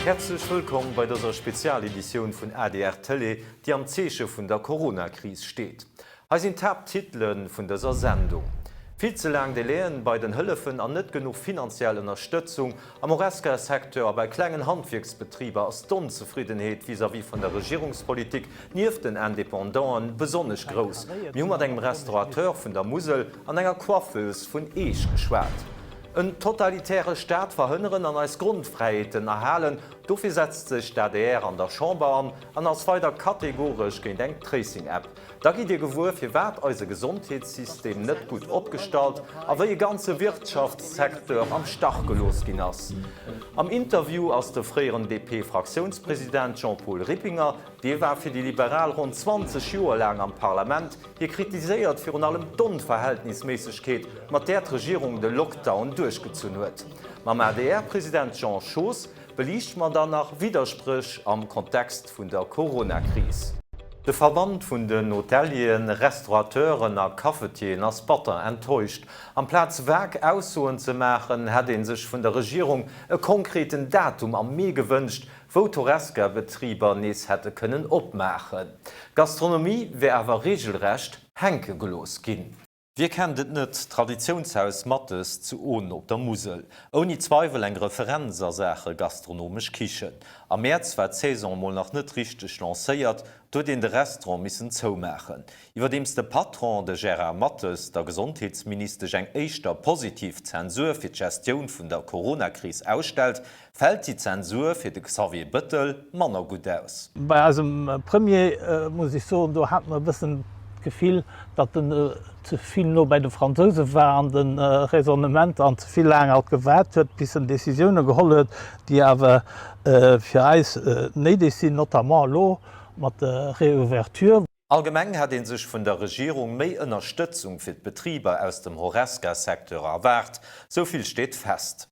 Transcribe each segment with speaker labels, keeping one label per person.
Speaker 1: Häerzlech wëllkomm bei dëser Spezialeditioun vun adr Tëlee, déi am Zeeche vun der Coronakris steet. Hei sinn d'Haapttitele vun dëser Sendung, Vill ze laang Délai'en bei den Hëllefen an net genuch finanziell Ënnerstëtzung am Horesca-Secteur a bei klengen Handwierksbetriber ass d'Onzefriddenheet vis-à-vis vun der Regierungspolitik nieft den Independanten besonnesch grouss. Mir hu mat engem Restaurateur vun der Musel an enger Coiffeuse vun Eech geschwat. En totalitäre Staat verhënneren an eis Grondfräiheeten erhalen, dofir setzt sech d'ADR an der Chamber an an ass weider kategoresch géint eng Tracing-App. Da gitt Dir gewuer, firwat eise Gesondheetssystem net gutt opgestallt a wéi e ganze Wirtschaftssecteur am Stach gelooss ginn ass. Am Interview ass de fréieren DP-Fraktiounspresident Jean-Paul Rippinger. Dee war fir déi Liberal ronn 20 Joer laang am Parlament. Hie kritiséiert virun allem d'Onverhältnisméissegkeet, mat där d'Regierung de Lockdown duerchgezunn huet. Mam ADR-President Jean Schoos Beliicht mer dann nach Widderspréch am Kontext vun der Corona-Kris? De Verband vun den Hotelieren, Restaurateuren a Cafetieren ass batter enttäuscht. Amplaz vag Aussoen ze maachen, hätt ee sech vun der Regierung e konkreten Datum am Mee gewënscht, wou d'Horesca-Betriber nees hätte kënnen opmaachen. D'Gastronomie wär awer reegelrecht hänke gelooss ginn. Wie kennt et net, d'Traditiounshaus Mathes zu Ohn op der Musel. Ouni Zweiwel eng Referenz a Saache gastronomesch Kichen. Am Mäerz war d'Saison emol nach net richteg lancéiert, do huet een de Restaurant missen zoumaachen. Iwwerdeems de Patron, de Gérard Mathes, der Gesondheetsministesch eng éischter positiv Zensur fir d'Gestioun vun der Coronakris ausstellt, Fält déi Zensur fir de Xavier Bëttel manner gutt aus?
Speaker 2: Bei eisem Premier muss ech soen, do hate mer e bëssen d'Gefill, datt en ze vill no bei de Fransouse war an de Raisonnementer an ze vill laang alt gewaart huet, bis en Décisioune geholl huet, déi awer fir eis néideg sinn, notamment elo mat der Réouverture.
Speaker 1: Allgemeng hätt ee sech vun der Regierung méi Ënnerstëtzung fir d'Betriber aus dem Horesca-Secteur erwaart, sou vill steet fest.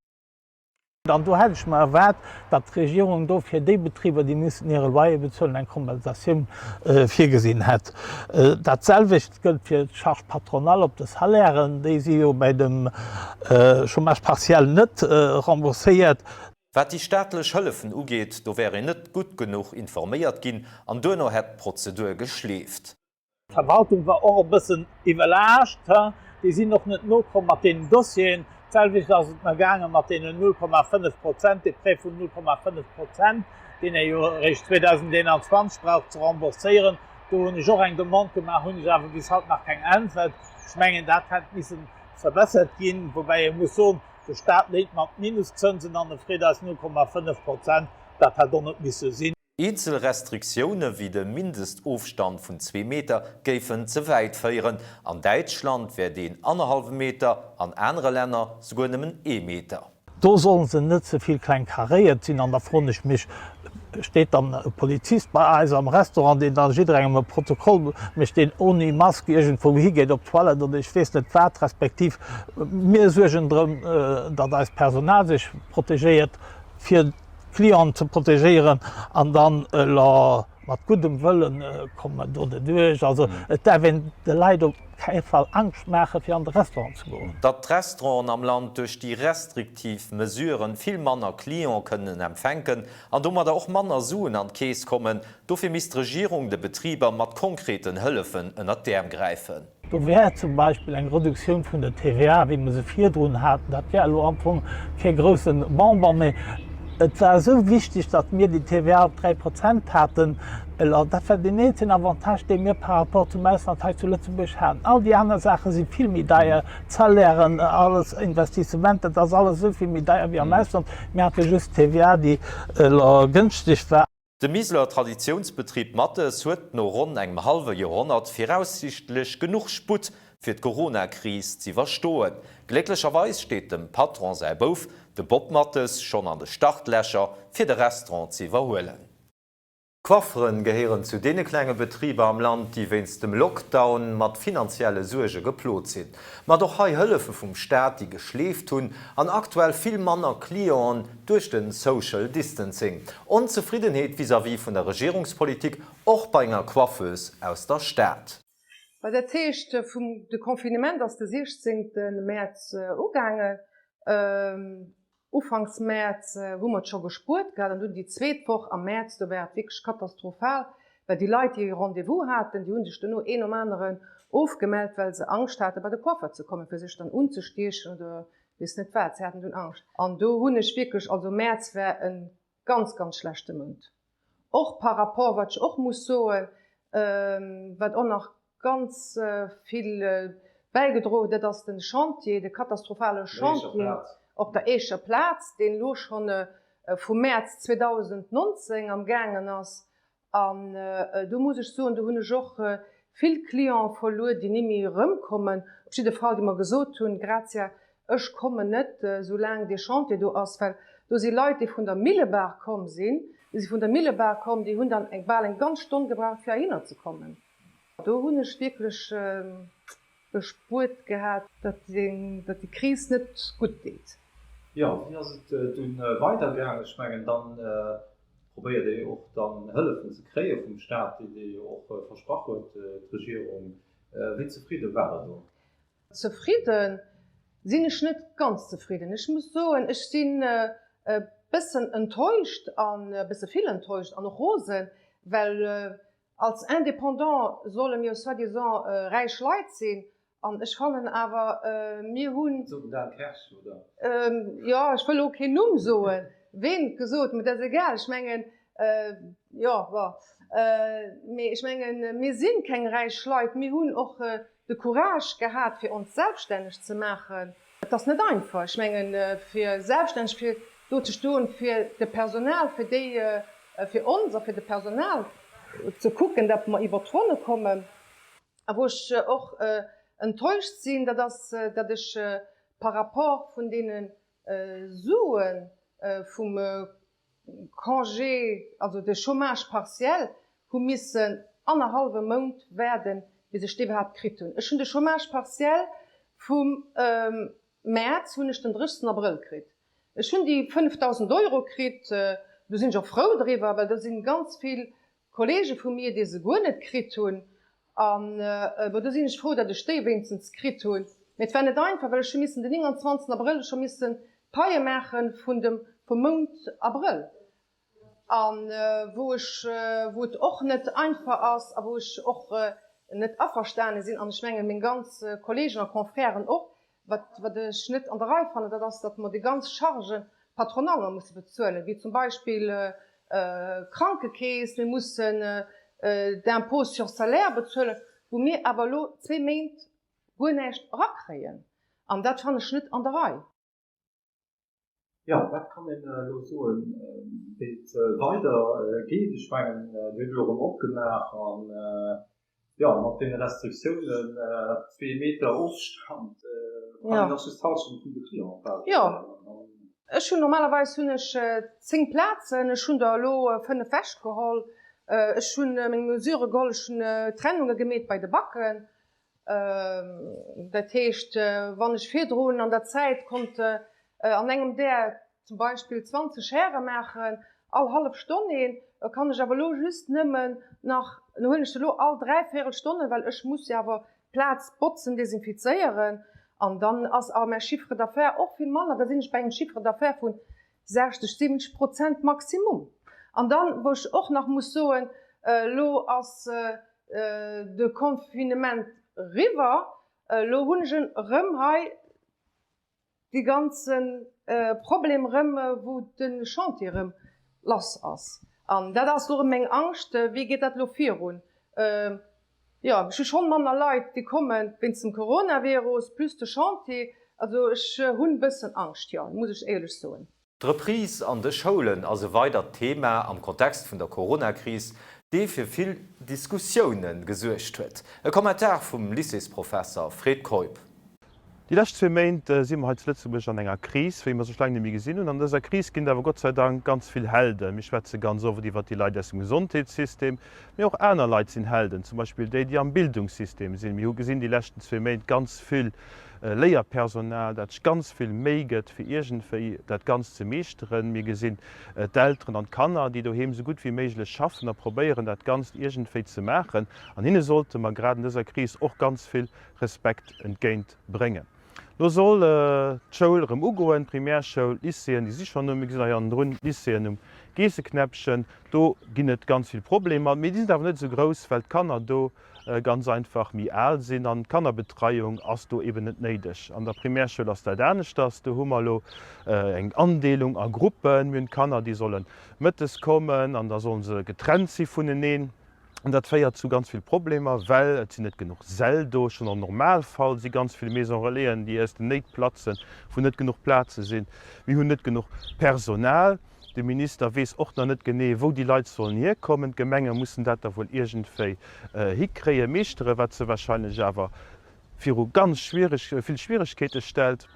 Speaker 2: An do hätt ech mer erwaart, datt d'Regierung do fir déi Betriber, déi mussen hire Loyer bezuelen, eng Kompensatioun virgesinn hätt. Dat selwecht gëllt fir d'Charge patronale op de Salairen. Déi si jo bei dem Chômage partiel net rembourséiert.
Speaker 1: Wat déi staatlech Hëllefen ugeet, do wär een net gutt genuch informéiert ginn an duerno hätt d'Prozedur geschleeft.
Speaker 2: D'Verwaltung war och e bëssen iwwerlaascht. Déi sinn och net nokomm mat deenen Dossieren. D'selwecht ass et mer gaange mat deenen 0,5 Prozent, dee Prêt vun 0,5 Prozent, deen ee jo eréischt 2021 brauch ze rembourséieren. Do hunn ech och eng Demande gemaach, hunn ech awer bis haut nach keng Äntwert. Ech mengen, dat hätt misse verbessert ginn. Woubäi ee muss soen, de Staat léint mat Minuszënsen an e freet eis 0,5 Prozent. Dat hätt och net misse sinn.
Speaker 1: Eenzel Restriktioune wéi de Mindestofstand vun zwee Meter géifen ze wäit féieren. An Däitschland wär deen annerhallwe Meter, an anere Länner souguer nëmmen ee Meter.
Speaker 2: Do sollen se net ze vill kleng karéiert sinn. An da froen ech mech, steet dann e Polizist bei eis am Restaurant, deen dann jidderengem e Protokoll mécht, deen oni Mask iergendwou higeet op d'Toilette oder ech weess net wat, respektiv mir suergen drëm, datt eist Personal sech protegéiert fir d'Clienten ze protegéieren an dann elo mat guddem Wëllen komme mer do derduerch. Also et däerf een de Leit op kee Fall Angscht maachen, fir an de Restaurant ze goen.
Speaker 1: Datt d'Restauranten am Land duerch déi restriktiv Mesuren vill manner Cliente kënnen empfänken an domadder och manner Suen an d'Keess kommen, dofir misst d'Regierung de Betriber mat konkreten Hëllefen ënnert d'Äerm gräifen.
Speaker 2: Do wär zum Beispill eng Reduktioun vun der TVA, wéi mer se virdrun haten, dat wär elo am Fong kee grousse Bonbon, mä et war esou wichteg, datt mir déi TVA op 3 Prozent haten. Dat war deen eenzegen Avantage, dee mir par rapport zum Ausland hei zu Lëtzebuerg haten. All déi aner Saache si vill méi deier, d'Salairen, alles, Investissementer, dat ass alles esou vill méi deier wéi am Ausland. Mir hate just d'TVA, déi elo gënschteg war.
Speaker 1: De Miseler Traditiounsbetrib Mathes huet no ronn engem hallwe Joerhonnert viraussiichtlech genuch Sputt, fir d'Corona-Kris z'iwwerstoen. Glécklecherweis steet dem Patron säi Bouf, de Bob Mathes, schonn an de Startlächer, fir de Restaurant z'iwwerhuelen. Coifferen gehéieren zu deene klenge Betriber am Land, déi wéinst dem Lockdown mat finanzielle Suerge geplot sinn. Mat och hei Hëllefe vum Staat, déi geschleeft hunn, an aktuell vill manner Clienten duerch de Social Distancing. Onzefriddenheet vis-à-vis vun der Regierungspolitik, och bei enger Coiffeuse aus der Stad.
Speaker 3: Dat heescht, vum de Confinement ass de 16 Mäerz ugaangen. Ufanks Mäerz hu mer et scho gespuert gehat an dunn déi zweet Woch am Mäerz, do war et wierklech katastrophal, well déi Leit, déi e Rendez-vous haten, déi hu sech dono een nom aneren ofgemellt, well se Angscht hate bei de Coiffer ze kommen, fir sech dann unzestiechen oder weess net wat. Se haten dunn Angscht. An do hunn ech wierklech, also Mäerz war e ganz, ganz schlechte Mount. Och par rapport, wat ech och muss soen, wat och nach ganz vill bäigedroen huet, dat ass de Chantier, de katastrophale Chantier op der Eecher Plaz, deen elo scho vu Mäerz 2019 am gaangen ass. An do muss ech soen, do hunn ech och vill Cliente verluer, déi ni méi erëmkommen, op jidde Fall déi mer gesot hunn, Grazia, ech kommen net, soulaang dee Chantier do ass, well do si Leit, déi vun der Millebaach komm sinn, déi si vun der Millebaach komm, déi hunn dann bal eng ganz Stonn gebraucht, fir heihinner ze kommen. Do hunn ech wierklech gespuert gehat, datt déi Kris net gutt deet.
Speaker 1: Jo, wéi ass et dunn weidergaangen? Ech mengen, dann probéiert ee jo och dann Hëllefen ze kréie vum Staat, déi Dir jo och versprach huet, d'Regierung. Wéi zefridde waart Der do?
Speaker 3: Zefridde sinn ech net ganz zefridden. Ech muss soen, ech sinn e bëssen enttäuscht an e bësse vill enttäuscht an och rosen, well Als Indépendant solle mir soi-disant räich Leit sinn, an ech fannen awer, mir hunn.
Speaker 1: Sot den Dan Kersch, oder?
Speaker 3: Jo, ech wëll elo keen Numm soen, ween et gesot huet, mee dat ass egal. Ech mengen, jo, bon, mee ech mengen, mir si keng räich Leit. Mir hunn och de Courage gehat, fir ons selbststänneg ze maachen. Et ass net einfach, ech mengen, fir selbststänneg fir do ze stoen, fir de Personal, fir déi, fir ons a fir de Personal ze kucken, datt mer iwwert d'Ronne kommen. A wou ech och enttäuscht sinn, dat ass, datt ech par rapport vun deene Sue vum Congé, also de Chômage partiel, hu missen annerhallwe Mount waarden, bis ech dee iwwerhaapt kritt hunn. Ech hunn de Chômage partiel vum Mäerz hunn ech den 30 Abrëll kritt. Ech hunn déi 5.000 Euro kritt, do sinn ech och frou driwwer, well do si ganz vill Kollege vu mir, déi se guer net kritt hunn. An bon, do sinn ech frou, datt ech déi wéinstens kritt hunn. Mee et war net einfach, well ech hu missen den 29 Abrëll scho missen d'Paie maache vun dem, vum Mount Abrëll. A wou ech, wou et och net einfach ass a wou ech och net averstane sinn, an ech mengen meng ganz Kollegen a Confrèren och, Wat, wat ech net an der Rei fannen, dat ass, datt mer déi ganz Chargen patronal musse bezuelen, wéi zum Beispill d'Krankekeess, mir mussen d'Impôt sur salaire bezuelen, wou mir awer elo zwee Méint guer näischt erakréien. An dat fannen ech net an der Rei.
Speaker 1: Jo, wat kann een elo soen, wéi et weider geet? Ech mengen, Dir hutt elo erëm opgemaach an, jo, mat deene Restriktiounen, zwee Meter Ofstand, kann een och just d'Hallschent vun de Clienten quasi.
Speaker 3: Jo, ech hunn normalerweis hunn ech 10 Plazen, ech hunn der elo 5 ewechgeholl. Ech hunn meng Mesure geholl, ech hunn Trennunge gemeet bei de Backen. Dat heescht, wann ech virdrun an der Zäit konnt an engem Där zum Beispill 20 Häre maachen, all hallef Stonn een, kann ech awer elo just nëmmen nach, elo huelen ech se elo all dräivéierel Stonne, well ech muss jo awer d'Plaz botzen, desinfizéieren an dann ass awer mäi Chiffre d'affaires och vill manner, da sinn ech bei engem Chiffre d'affaires vu 60, 70 Prozent Maximum. An dann, wou ech och nach muss soen, elo ass de Confinement riwwer, elo hunn ech erëm hei dee ganze Problem erëm, wou de Chantier erëm lass ass. An dat ass elo erëm meng Angscht, wéi geet dat elo virun? Jo, ech hu schonn manner Leit, déi komme wéinst dem Coronavirus, plus de Chantier. Also ech hunn e bëssen Angscht, jo, muss ech éierlech soen.
Speaker 1: D'Reprise an de Schoulen ass e weidert Thema am Kontext vun der Coronakris, dee fir vill Diskussioune gesuergt huet. E Kommentar vum Lycéesprofesser Fred Keup.
Speaker 4: Déi lescht zwee Méint si mer hei zu Lëtzebuerg an enger Kris, wéi mer se scho laang net méi gesinn hunn. An dëser Kris ginn et awer Gott sei Dank ganz vill Helden. Mir schwätze ganz oft iwwert déi Leit aus dem Gesondheetssystem, mee och aner Leit sinn Helden, zum Beispill déi, déi am Bildungssystem sinn. Mir hu gesinn déi leschten zwee Méint ganz vill Léierpersonal, dat sech ganz vill Méi gëtt, fir iergendwéi dat Ganzt ze meeschteren. Mir gesinn d'Elteren an d'Kanner, déi doheem esou gutt wéi méiglech schaffen a probéieren, dat Ganzt iergendwéi ze maachen. An hinne sollte mer grad an dëser Kris och ganz vill Respekt entgéint bréngen. Lo soll d'Schoul erëm ugoen, d'Primärschoul, d'Lycéeën, déi si schonn un. Mir gesinn hei hannendrun d'Lycéeën um Geesseknäppchen. Do ginn et ganz vill Problemer, mee déi sinn awer net esou grouss, well d'Kanner do ganz einfach méi al sinn an d'Kannerbetreiung ass do eben net néideg. An der Primärschoul ass dat aneschters. Do hu mer elo eng Andeelung a Gruppen. Mir hunn d'Kanner, déi solle mëttes kommen an da solle se getrennt si vuneneen. An dat féiert zu ganz vill Problemer, well et sinn net genuch Säll do. Schonn am Normalfall si ganz vill Maison Relaisen, déi aus den Néit platzen, wou net genuch Plaze sinn. Mir hunn net genuch Personal. De Minister weess och nach net genee, wou déi Leit sollen hierkommen. D'Gemenge mussen dat da wuel iergendwéi hikréien, meeschteren, wat se wahrscheinlech awer viru ganz schwiereg, vill Schwieregkeete stellt.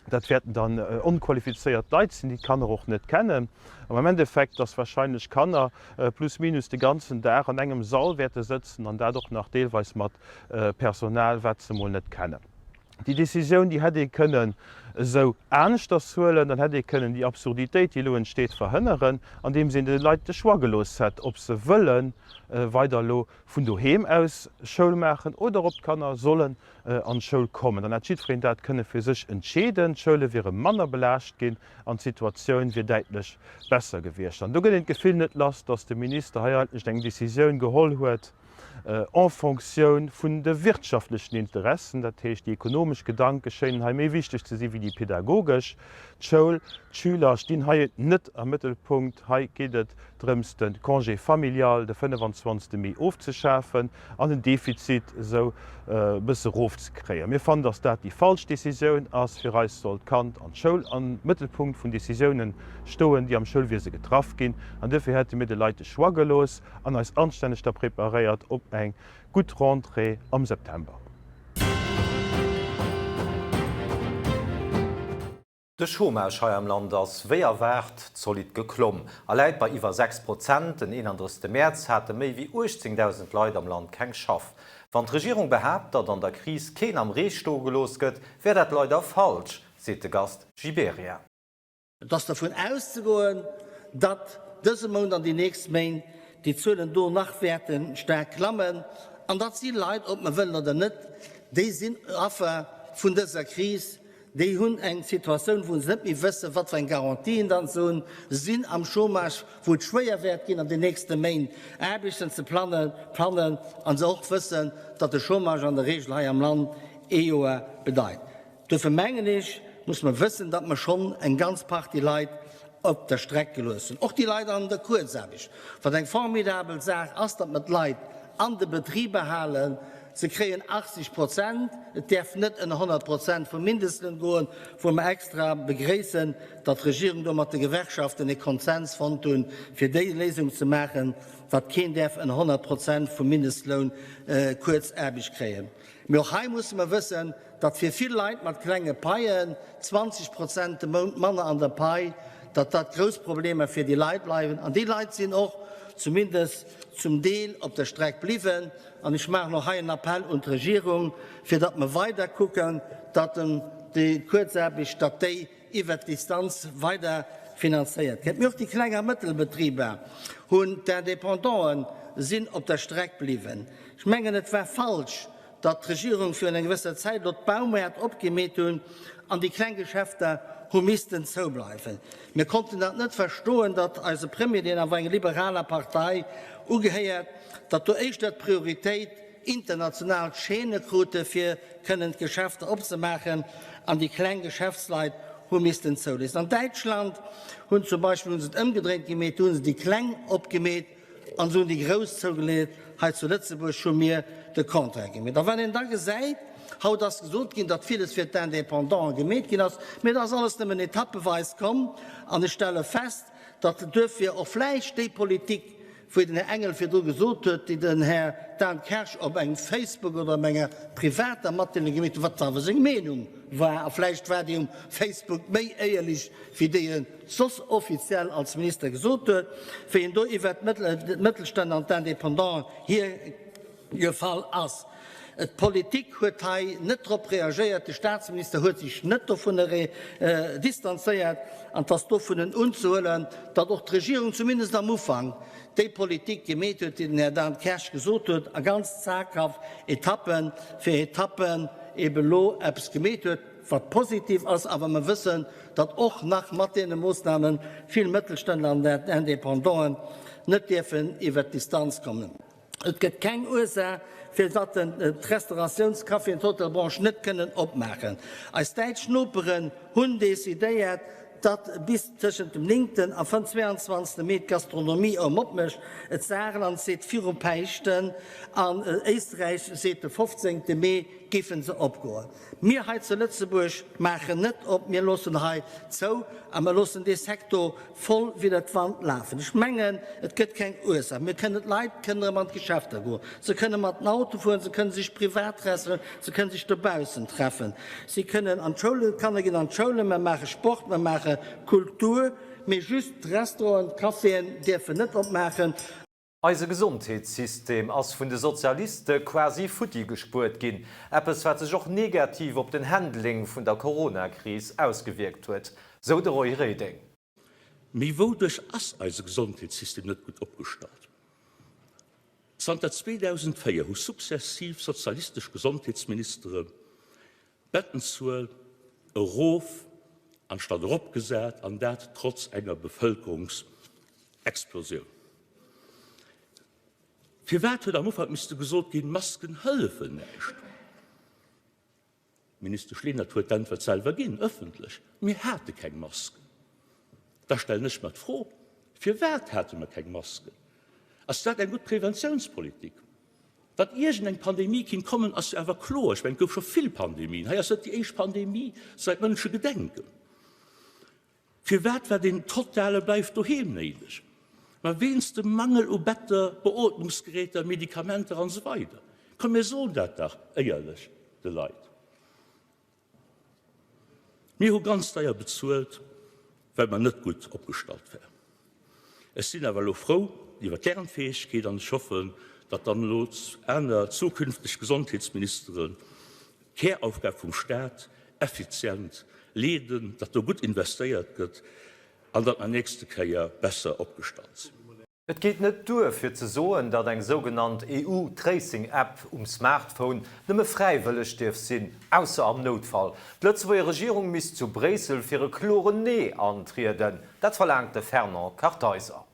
Speaker 4: Dat wäerten dann onqualifizéiert Leit sinn, déi d'Kanner och net kennen. An am Endeffekt, dass wahrscheinlech Kanner plus minus de ganzen Dag an engem Sall wäerte sëtzen an dat och nach deelweis mat Personal, wat se emol net kennen. Déi Décisioun, déi hätt ee kënnen esou aneschters huelen. Dann hätt ee kënnen déi Absurditéit, déi elo entsteet, verhënneren, andeems een de Leit de Choix gelooss hätt, ob se wëlle weider elo vun doheem aus Schoul maachen oder ob d'Kanner sollen an d'Schoul kommen. Dann hätt jiddwereen dat kënne fir sech entscheeden. D'Schoule wiere manner belaascht ginn an d'Situatioun wier däitlech besser gewiescht. An do gëtt een d'Gefill net lass, datt de Minister hei eigentlech eng Decisioun geholl huet en Fonctioun vun de wirtschaftlechen Interessen. Dat heescht, déi ekonomesch Gedanke schéinen hei méi wichteg ze si wéi déi pedagogesch. D'Schoul, d'Schüler stinn hei net am Mëttelpunkt. Hei geet et drëms, de Congé familial de 25 Mee ofzeschafen an den Defizit esou e bësse erofzekréien. Mir fannen, datt dat déi falsch Decisioun ass. Fir eis soll d'Kand an d'Schoul am Mëttelpunkt vun Decisiounen stoen, déi am Schoulwiese getraff ginn. An duerfir hätte mir de Leit de Choix gelooss an eis anstänneg da preparéiert op eng gutt Rentrée am September.
Speaker 1: De Chômage hei am Land ass, wéi erwaart, zolidd geklomm a läit bei iwwer 6 Prozent. Den 31 Mäerz hate méi wéi 18.000 Leit am Land keng Schaff. Wann d'Regierung behaapt, datt an der Kris keen am Ree stoe gelooss gëtt, wär dat leider falsch, seet de Gast Gibéryen.
Speaker 5: Et ass dervun auszegoen, datt dëse Mount an déi nächst Méint déi Zuelen do nach wäerte staark klammen. An dat si Leit, ob mer wëllen oder net, déi sinn Affer vun dëser Kris, Déi hunn eng Situatioun, wou se net méi wëssen, wat fir eng Garantien dann se hunn, sinn am Chômage, wou et schwéier wäert ginn an den nächste Méint Aarbechten ze fannen, a se och wëssen, datt de Chômage an der Regel hei am Land ee Joer bedeit. Duerfir mengen ech, muss mer wëssen, datt mer schonn eng ganz Partie Leit op der Streck gelooss hunn. Och déi Leit an der Kuerzaarbecht, wat eng formidabel Saach ass, datt mer d'Leit an de Betriber halen. Se kréien 80 Prozent, et däerf net ënner 100 Prozent vum Mindestloun goen, wou mer extra begréissen, datt d'Regierung do mat de Gewerkschaften e Konsens fonnt hunn, fir déi Léisung ze maachen, datt keen däerf ënner 100 Prozent vum Mindestloun Kuerzaarbecht kréien. Mee och hei musse mer wëssen, datt fir vill Leit mat klenge Paien 20 Prozent de Mount manner an der Pai, datt dat grouss Problemer fir déi Leit bleiwen. An déi Leit sinn och zumindest zum Deel op der Streck bliwwen. An ech maachen och hei en Appell un d'Regierung, fir datt mer weider kucken, datt déi Kuerzaarbecht, datt déi iwwert d'Distanz weider finanzéiert gëtt. Mee och déi kleng a mëttel Betriber hunn, d'Independanten sinn op der Streck bliwwen. Ech mengen, et war falsch, datt d'Regierung virun enger gewësser Zäit elo d'Baumäert opgemeet hunn an déi kleng Geschäfter hu missten zoubleiwen. Mir konnten dat net verstoen, datt eise Premier, deen awer enger liberaler Partei ugehéiert, datt do éischter d'Prioritéit international Chaîne krute fir kënnen d'Geschäfter opzemaachen an déi kleng Geschäftsleit hu missten zouléissen. An Däitschland hunn zum Beispill hu se et ëmgedréint gemeet, do hu se déi kleng opgemeet an se hunn déi grouss zougeleet. Hei zu Lëtzebuerg hu mir de Contraire gemeet. A wann een da gesäit, haut ass gesot ginn, datt villes fir d'Indépendanten gemeet ginn ass, mee dat ass alles nëmmen etappeweis komm an ech stelle fest, datt duerfir och vläicht déi Politik, wéi den Här Engel virdru gesot huet, déi den Här Dan Kersch op engem Facebook oder op enger privater Matdeelung gemeet huet, wat awer seng Meenung war, a vläicht war déi um Facebook méi éierlech wéi déi e soss offiziell als Minister gesot huet, wéi en do iwwert d'Mëttelstänner an d'Indépendanten hiergefall ass. D'Politik huet hei net drop reagéiert, de Staatsminister huet sech net dovunner distanzéiert an et ass dovunnen unzehuelen, datt och d'Regierung zumindest am Ufank déi Politik gemeet huet, déi den Här Dan Kersch gesot huet, a ganz zaghaft Etappe fir Etappen ebe lo eppes gemeet huet. wat positiv ass, awer mer wëssen, datt och nach mat deene Moossname vill Mëttelständler an Independanten net dierfen iwwert d'Distanz kommen. Et gëtt keng Ursaach, firwat d'Restauratiouns-, Café an d'Hotelbranche net kënnen opmaachen. Eis däitsch Noperen hunn decidéiert, datt bis tëschent dem 9. a 22. Mee d'Gastronomie erëm opmécht. D'Saarland seet viru Päischten an Éisträich seet de 15. Mee géife se opgoen. Mir hei zu Lëtzebuerg maachen net op, mir loossen hei zou a mir loossen dee Sektor voll widder d'Wand lafen. Ech mengen, et gëtt keng Ursaach. Mir kënnen, d'Leit kënnen erëm an d'Geschäfter goen, se kënne mat den Auto fueren, se kënne sech privat treffen, se kënne sech dobaussen treffen, si kënnen an d'Schoulen, d'Kanner ginn an d'Schoulen, mer maache Sport, mer maache Kultur, mee just d'Restauranten, d'Caféen dierfen net opmaachen.
Speaker 1: Eise Gesondheetssystem ass vun de Sozialiste quasi futti gespuert ginn, eppes wat sech och negativ op den Handling vun der Corona-Kris ausgewierkt huet, sou de Roy Reding.
Speaker 6: Mee wouduerch ass eise Gesondheetssystem net gutt opgestallt? Zanter 2004 hu sukzessiv sozialistesch Gesondheetsministere d'Bettenzuel erof anstatt eropgesat, an dat trotz enger Bevëlkerungsexplosioun. Firwat huet am Ufank misste gesot ginn, Masken hëllefen näischt? D'Ministesch Lenert huet d'Äntwert selwer ginn, ëffentlech, Mir hate keng Masken. Da stellen ech mer d'Fro, Firwat hate mer keng Masken? Ass dat eng gutt Preventiounspolitik? Datt iergend eng Pandemie kinnt kommen, ass jo awer kloer. Ech mengen, et gouf scho vill Pandemien. Hei ass net déi éischt Pandemie seit Mënsche gedenken. Firwat war deen totale Bleif doheem néideg? Ma wéinst dem Mangel u Better, Beootmungsgeräter, Medikamenter an esou weider. Komm mir soen dat dach éierlech de Leit. Mir hu ganz deier bezuelt, well mer net gutt opgestallt waren. Ech sinn awer elo frou iwwer d'Lernfäegkeet an ech hoffen, datt dann elo aner zukünfteg Gesondheetsministeren d'Käraufgab vum Staat effizient leeden, datt do gutt investéiert gëtt an datt mer nächste Kéier besser opgestallt sinn.
Speaker 1: Et geet net duer, fir ze soen, datt eng sougenannt EU-Tracing-App um Smartphone nëmme fräiwëlleg dierf sinn, ausser am Noutfall. D'Lëtzebuerger Regierung misst zu Bréissel fir e kloren Nee antrieden. Dat verlaangt de Fernand Kartheiser.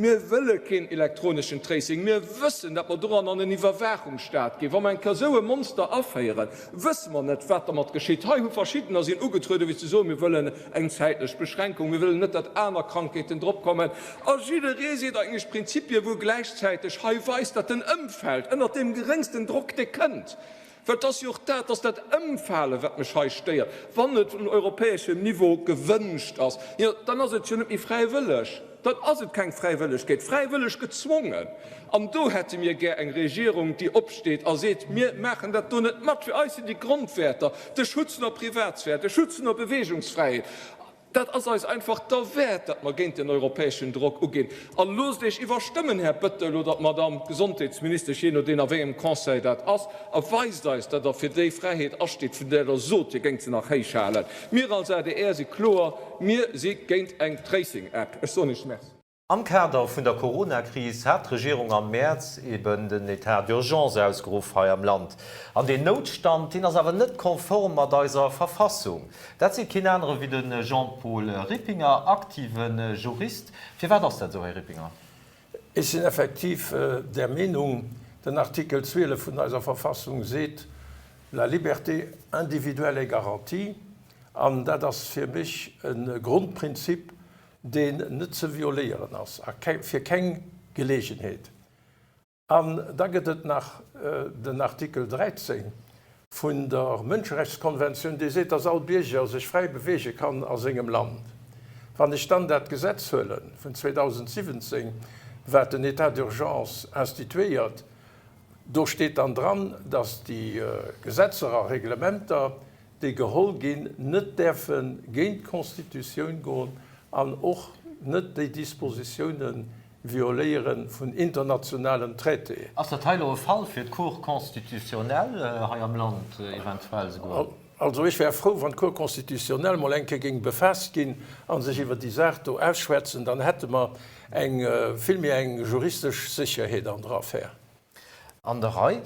Speaker 7: Mir wëlle keen elektroneschen Tracing. Mir wëssen, datt mer doran an en Iwwerwaachungsstaat ginn. Wa mer eng Kéier esou e Monster aféieren, wësse mer net, wat dermat geschitt. Hei hu Verschiddener sinn ugetrueden, fir ze soen, mir wëllen eng zäitlech Beschränkung, mir wëllen net, datt aner Krankheeten dropkommen. A jidderee seet eigentlech Prinzipie wou gläichzäiteg hei weist, datt den Ëmfeld ënnert deem geréngsten Drock, dee kënnt, well et ass jo och dat, et ass dat Ëmfale wat mech hei stéiert, wann et un europäeschem Niveau gewënscht ass, jo dann ass et jo net méi fräiwëlleg, dann ass et keng Fräiwëllegkeet, fräiwëlleg gezwongen. An do hätte mir gär eng Regierung, déi opsteet a seet, mir maachen dat do net mat, fir eis sinn déi Grondwäerter, de Schutz vun der Privatsphär, de Schutz vun der Beweegungsfräiheet, Dat ass eis einfach derwäert, datt mer géint den europäeschen Drock uginn. A loosst Iech iwwerstëmmen, Här Bettel oder d'Madamm Gesondheetsministesch, jee nodeen a wéi engem Conseil dat ass, a weist eis, datt Der fir déi Fräiheet asteet, vun där Der sot, Dir géingt se nach héich halen. Mir als adr si kloer, Mir si géint eng Tracing-App. Ech soen Iech Merci.
Speaker 1: Am Kader vun der Corona-Kris hat d'Regierung am Mäerz eben den Etat d'urgence ausgeruff hei am Land. An deen Noutstand, deen ass awer net konform mat eiser Verfassung. Dat seet keen anere wéi de Jean-Paul Rippinger, aktive Jurist. Firwat ass dat esou, Här Rippinger?
Speaker 8: Ech sinn effektiv där Meenung. Den Artikel 12 vun eiser Verfassung seet, La liberté individuelle est garantie. An dat ass fir mech e Grondprinzip, deen net ze violéieren ass a fir keng Geleegenheet. An da gëtt et nach den Artikel 13 vun der Mënscherechtskonventioun, dee seet, dass all Bierger sech fräi beweege kann a sengem Land. Wann ech dann dat Gesetz huele vun 2017, wat den État d'urgence instituéiert, do steet dann dran, dass déi Gesetzer a Reglementer, déi geholl ginn, net däerfe géint d'Constitutioun goen an och net déi Dispositioune violéiere vun internationalen Traitéen.
Speaker 1: Ass dat hei elo e Fall fir d'Cour constitutionnelle hei am Land eventuell esouguer?
Speaker 8: Also ech wär frou, wann d'Cour constitutionnelle mol eng Kéier géing befaasst ginn a sech iwwer déi Saach do ausschwätzen, dann hätte mer eng vill méi eng juristesch Sécherheet an der Affär.
Speaker 1: An der Rei.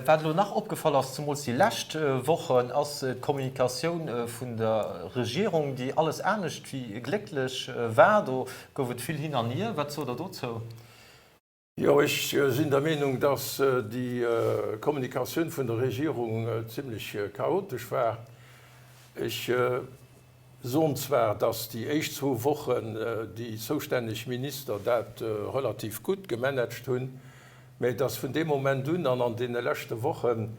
Speaker 1: Wat elo nach opgefall ass, zemools déi lescht Wochen, ass d'Kommunikatioun vun der Regierung, déi alles anescht wéi glécklech war. Do gouf et vill hin an hier. Wat sot Der dozou?
Speaker 8: Jo, ech sinn der Meenung, dass déi Kommunikatioun vun der Regierung zimlech chaotesch war. Ech soen zwar, dass déi éischt zwou Wochen déi zoustänneg Minister dat relativ gutt gemanagt hunn, mä dass vun deem Moment un an an deene leschte Wochen,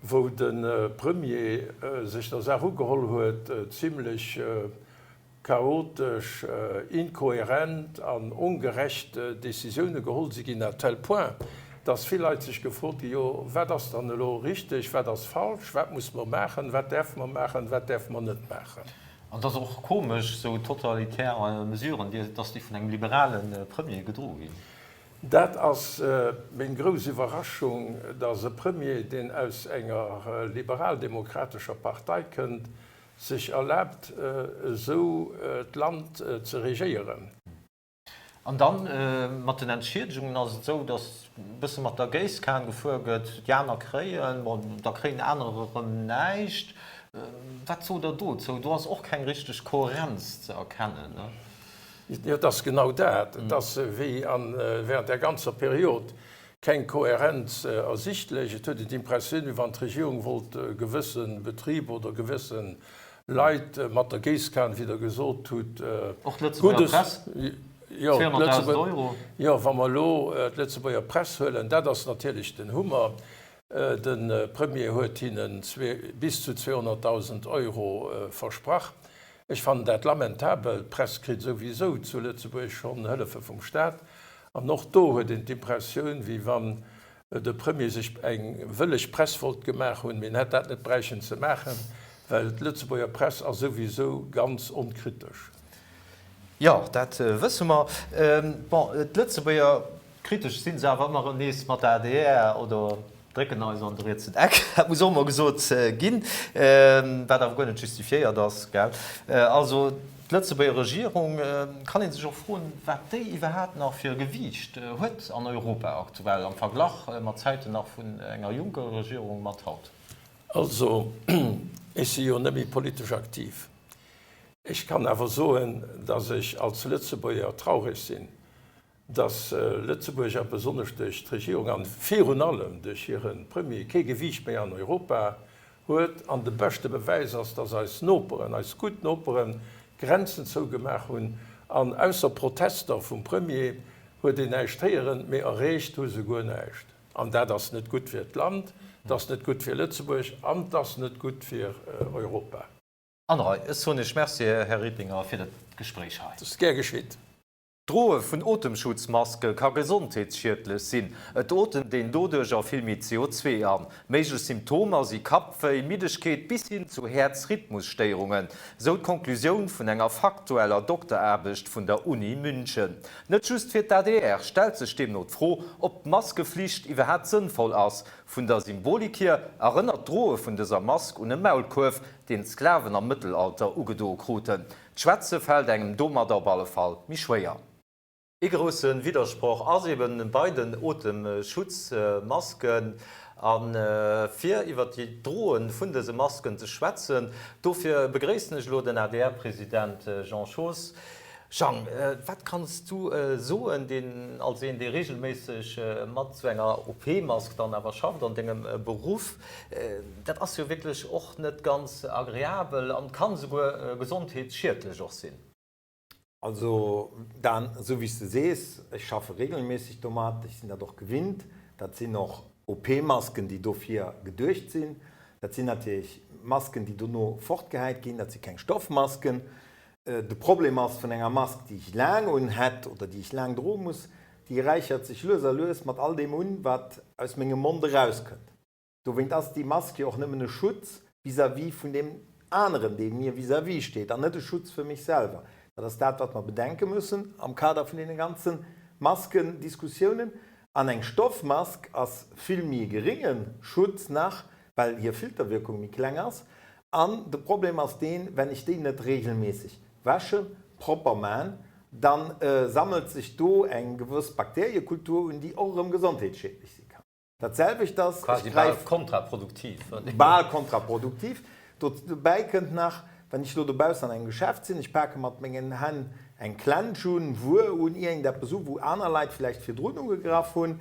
Speaker 8: wou de Premier sech der Saach ugeholl huet, zimlech chaotesch, inkohärent an ongerecht Décisioune geholl si ginn, à tel point, dass vill Leit sech gefrot ginn, Jo, wat ass dann elo richteg, wat ass falsch, wat musse mer maachen, wat däerfe mer maachen, wat däerfe mer net maachen?
Speaker 1: An et ass och komesch, esou totalitär Mesuren, dass déi vun engem liberale Premier gedroe ginn.
Speaker 8: Dat ass meng grouss Iwwerraschung, dass e Premier, deen aus enger liberaldemokratescher Partei kënnt, sech erlaabt, esou d'Land ze regéieren.
Speaker 1: An da mat den Entschiedegungen ass et esou, datt e bësse mat der Géisskan gefuer gëtt, déi aner kréien, bon, da kréien anerer erëm näischt. Wat sot Der dozou? Do ass och keng richteg Kohärenz ze erkennen, ne?
Speaker 8: Jo, et ass genau dat. Et ass wéi während där ganzer Period keng Kohärenz ersichtlech. Et huet een d'Impressioun, wéi wann d'Regierung wollt gewësse Betriber oder gewësse Leit mat der Géisskan, wéi Der gesot hutt,
Speaker 1: Och d'Lëtzebuerger Press, 200.000 Euro.
Speaker 8: Jo, wa mer elo d'Lëtzebuerger Press huelen, dat ass natierlech den Hummer. De Premier huet hinnen bis zu 200.000 Euro versprach. Ech fannen dat lamentabel. D'Press kritt souwisou zu Lëtzebuerg schonn Hëllefe vum Staat. An och do huet een d'Impressioun, wéi wann de Premier sech eng wëlleg Press wollt gemaach hunn, mee en hätt dat net bräichen ze maachen, well d'Lëtzebuerger Press ass souwisou ganz onkritesch.
Speaker 1: Jo, dat wësse mer. Bon, d'Lëtzebuerger Kritesch sinn se awer ëmmer erëm nees mat der adr oder drécken eis an de rietsen Eck, dat muss och emol gesot ginn, wat awer guer net justifiéiert ass, gell. Also d'Lëtzebuerger Regierung, kann ee sech och froen, wat déi iwwerhaapt nach fir e Gewiicht huet an Europa aktuell am Verglach mat Zäiten nach vun enger Juncker-Regierung mat haut.
Speaker 8: Also, ech si jo net méi politesch aktiv. Ech kann awer soen, datt ech als Lëtzebuerger traureg sinn, Datt Lëtzebuerg a besonnesch duerch d'Regierung an virun allem duerch hire Premier kee Gewiicht méi an Europa huet. An de beschte Bewäis ass, datt eis Noperen, eis gutt Noperen, d'Grenzen zougemaach hunn an ausser Protester vum Premier huet een näischt héieren, mee erreecht hu se guer näischt. An dat ass net gutt fir d'Land, et ass net gutt fir Lëtzebuerg an et ass net gutt fir Europa.
Speaker 1: An hei, ech soen Iech Merci, Här Rippinger, fir dat Gespréich hei.
Speaker 8: Dat ass gär geschitt.
Speaker 1: D'Droe vun Otemschutzmaske ka gesondheetsschiedlech sinn. Et otemt een doduercher vill méi CO2 an. Méiglech Symptomer si Kappwéi, Middegkeet bis hin zu Häerzrhythmusstéierungen, sou d'Konklusioun vun enger faktueller Dokteraarbecht vun der Uni München. Net just fir d'ADR stellt sech deemno d'Fro, ob d'Maskeflicht iwwerhaapt sënnvoll ass. Vun der Symbolik hier erënnert d'Droe vun dëser Mask un e Maulkuerf, deen d'Sklaven am Mëttelalter ugedoe kruten. D'Schwätze fält engem domadder op alle Fall méi schwéier. Ee grousse Widdersproch ass eben bei den Otemschutzmasken. A fir iwwer déi Droe vun dëse Masken ze schwätzen, dofir begréissen ech elo den ADR-President Jean Schoos. Jang, wat kanns du soen, deen als een, dee regelméisseg mat esou enger OP-Mask dann awer schafft an dengem Beruff, dat ass jo wierklech och net ganz agreabel an kann esouguer gesondheetsschiedlech och sinn.
Speaker 9: Also Dan, esou wéi s de sees, ech schaffe regelméisseg domat, ech sinn dat och gewinnt. Dat sinn och OP-Masken, déi dofir geduecht sinn. Dat sinn natierlech Masken, déi dono fortgehäit ginn, dat si keng Stoffmasken. De Problem ass vun enger Mask, déi ech laang un hätt oder déi ech laang droe muss, déi räichert sech lues a lues mat all deem un, wat aus mengem Mond erauskënnt. Dowéint ass déi Mask jo och nëmmen e Schutz vis-à-vis vun deem aneren, dee mir vis-à-vis steet, an net e Schutz fir mech selwer. Dat ass dat, wat mer bedenke müssen am Kader vun deene ganze Maskendiskussiounen. An eng Stoffmask ass vill méi e geringe Schutz nach, well hir Filterwirkung méi kleng ass. An de Problem ass deen, wenn ech déi net regelmässeg wäschen, propper man, dann sammelt sech do eng gewëss Bakteriekultur un, déi och erëm gesondheetsschiedlech si kann. Dat selwecht ass, ech
Speaker 1: Quasi bal
Speaker 9: gräif.
Speaker 1: kontraproduktiv.
Speaker 9: Bal kontraproduktiv. Dobäi kënnt nach, wann ech elo dobaussen an engem Geschäft sinn, ech pake mat mengen Hänn eng Klensch un, Wuer un, iergendeppes u wou aner Leit vläicht virdrun ugegraff hunn,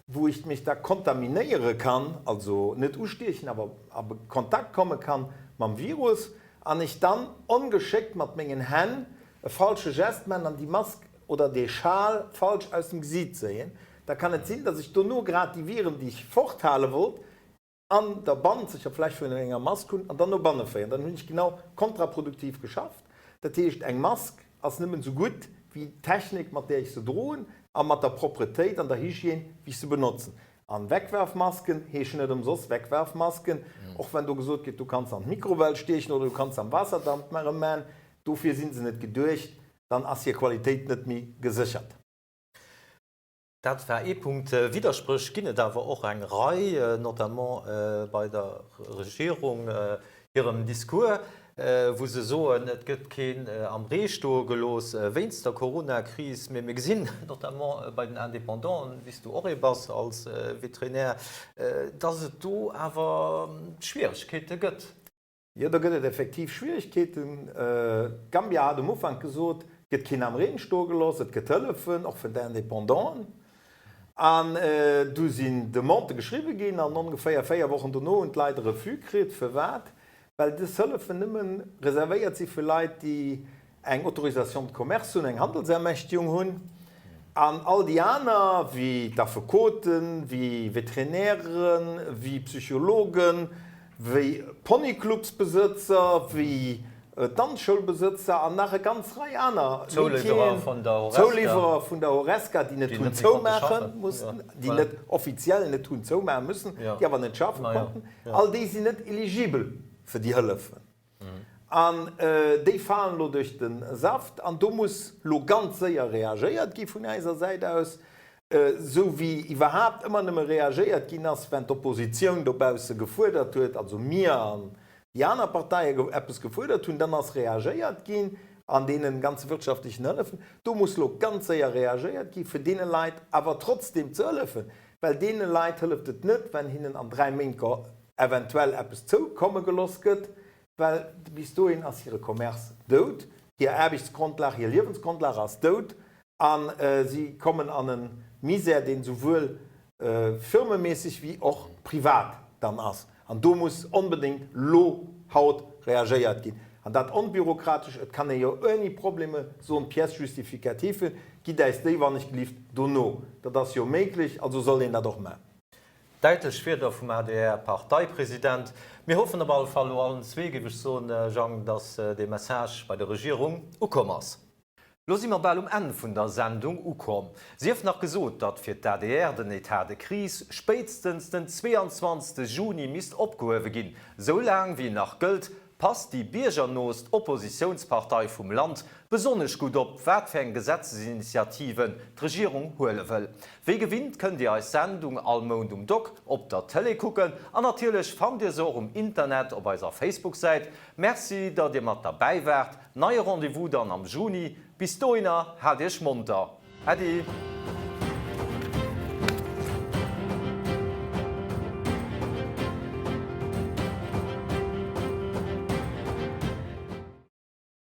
Speaker 9: wou ech mech da kontaminéiere kann, also net ustiechen, awer a Kontakt komme kann mam Virus, an ech dann ongeschéckt mat mengen Hänn e falsche Gest man an déi Mask oder dee Schal falsch aus dem Gesiit zéien, da kann et sinn, dass ech dono grad déi Viren, déi ech forthale wollt, an der bannzeger Fläch vun enger Mask hunn an dann no banne féieren. Dann hunn ech genau kontraproduktiv geschafft. Dat heescht, eng Mask ass nëmmen esou gutt wéi d'Technik, mat där ech se droen a mat der Propretéit an der Hygiène, wéi ech se benotzen. An Wegwerfmasken heeschen net ëmsoss Wegwerfmasken, och wenn do gesot gëtt, du kanns se an d'Mikrowell stiechen oder du kanns se am Waasserdamp erëm man, dofir si se net geduecht, dann ass hir Qualitéit net méi geséchert.
Speaker 1: Dat war ee Punkt. Widderspréch ginn et awer och eng Rei, notamment bei der Regierung hirem Discours, wou se soen, et gëtt keen am Ree stoe gelooss wéinst der Coronakris. Mee mir gesinn notamment bei den Independanten, wéi s du och ee bass als Veterinär, datt et do awer Schwieregkeete gëtt.
Speaker 9: Jo, do gëtt et effektiv Schwieregkeeten. Gambia hat um Ufank gesot, et gëtt keen am Reen stoe gelooss, et gëtt Hëllefen, och fir d'Independanten. An du sinn Demandë geschriwwe ginn an ongeféier 4 Wochen dono hunn d'Leit e Refus kritt. Firwat? Well dës Hëllefen nëmme reservéiert si fir Leit, déi eng Autorisation de commerce hunn, eng Handelsermächtigung hunn, an all déi aner, wéi d'Affekoten, wéi Veterinären, wéi Psychologen, wéi Ponyclubsbesëtzer, wéi Danzschoulbesëtzer an nach e ganz Rei aner
Speaker 1: Métieren,
Speaker 9: Zouliwwerer vun der Horesca, déi net hunn zoumaache mussen, déi net offiziell net hunn zoumaache müssen, déi awer net schaffe konnten, all déi sinn net eligibel fir déi Hëllefen. An déi falen elo duerch de Saft. An do muss elo ganz séier reagéiert gi vun äiser Säit aus, esou wéi iwwerhaapt ëmmer nëmme reagéiert ginn ass, wenn d'Oppositioun dobausse gefuerdert huet, also mir an déi aner Parteie eppes gefuerdert hunn, dann ass reagéiert ginn an deene ganze wirtschaftlechen Hëllefen. Do muss elo ganz séier reagéiert gi fir deene Leit awer trotzdem ze hëllefen, well deene Leit hëlleft et net, wenn hinnen an dräi Méint eventuell eppes zoukomme geloss gëtt, well bis dohin ass hire Commerce dout, hir Aarbechtsgrondlag, hir Liewensgrondlag ass dout a si kommen an e Misär, deen esouwuel firmeméisseg wéi och privat dann ass. An do muss onbedéngt lo, haut reagéiert ginn. An dat onbürokratesch, et kann ee jo ouni Probleme soen, d'Pièces justificatives, gitt äis déi wannechgelift dono. Dat ass jo méiglech, also soll een dat och maachen.
Speaker 1: Däitlech Wierder vum ADR-Parteipresident. Mir hoffen op alle Fall elo allen zwee, géif ech soen, Jang, datt dee Message bei der Regierung ukomm ass. Lo si mer bal um Enn vun der Sendung ukomm. Sief nach gesot, datt fir d'ADR den Etat de crise spéitstens den 22 Juni misst opgehuewe ginn. Sou laang wéi en nach gëllt, passt déi biergernoost Oppositiounspartei vum Land besonnesch gutt op, wat fir eng Gesetzesinitiativen d'Regierung huele wëll. Wéi gewinnt kënnt Dir eis Sendung all Mount um Dock op der Tëlee kucken an natierlech fannt Dir se och um Internet op eiser Facebook-Säit. Merci, datt Dir mat derbäi waart. Neie Rendez-vous dann am Juni. Bis dohinner, haalt Iech monter. Äddi!